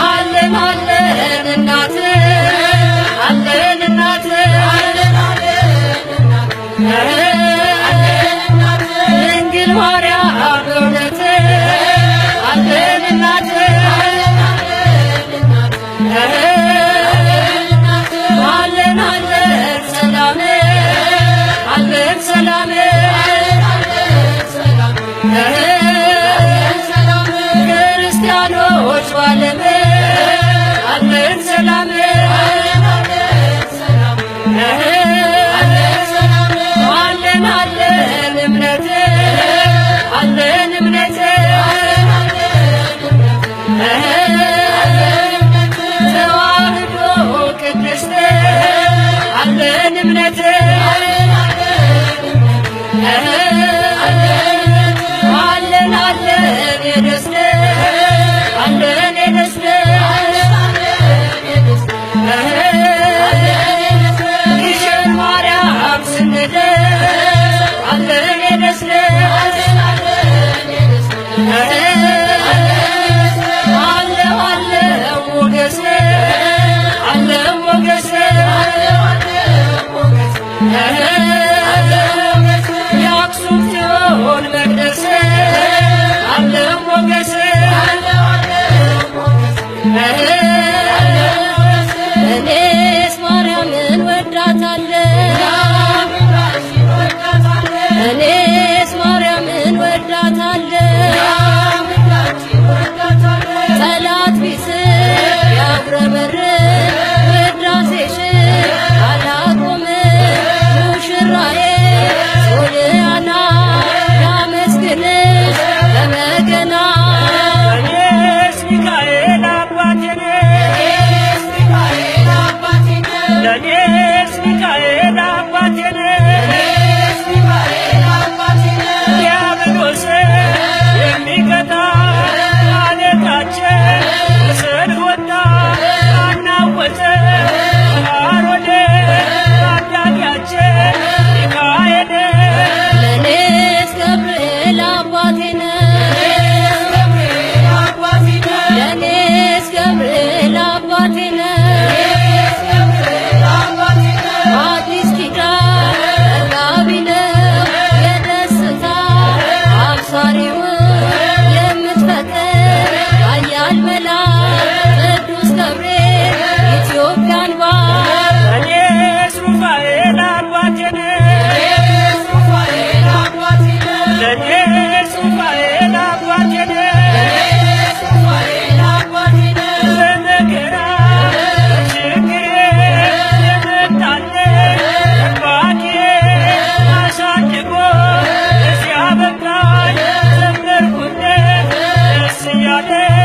አለን አለን እናት አለን እናት ድንግል ማርያም በእውነት አለን እናት አለን አለን ሰላም አለን ሰላም ክርስቲያኖች ባለም አለን ሰላም አለን አለን እምነት አለን እምነት ተዋህዶ ቅድስት አለን እምነት አለን አለን የደስታ አለን የደስታ ግሸን ማርያም ስንደርስ አለን የደስታ አለው አለው ሞገስ አለው ሞገስ የአክሱም ጽዮን መቅደስ አለው ሞገስ። እኔስ ማርያምን ወዳታለሁ፣ እኔስ ማርያምን ወዳታለሁ። ጠላት ቢስቅ ቢያጉረመርም ውዳሴሽን አላቆምም። ሙሽራዬ ሶልያና ላመስግንሽ በበገና። እኔስ ሚካኤል አባቴ ለእኔስ ሚካኤል አባቴ ዲያብሎስን የሚቀጣ አለቃችን በሰልፍ ወጣ አናወጠ አሮን ታዳጊያችን ሚካኤል። ለእኔስ ገብርኤል አባቴ ነው። ለእኔስ ገብርኤል አባቴ ነው። አዲስ ኪዳን መጋቢ ነው። የደስታ አብሳሪውን የምትፈጥር ኃያል መልአክ ቅዱስ ገብርኤል ኢትዮጵያን ባርክ። እኔስ ሩፋኤል አባቴ ለእኔስ ሩፋኤል አባቴ በመከራ በችግሬ የመጣልኝ ጠባቂ አሳድጎ እዚያ በቃኝ ዘመርኩለት ደስ እያለኝ።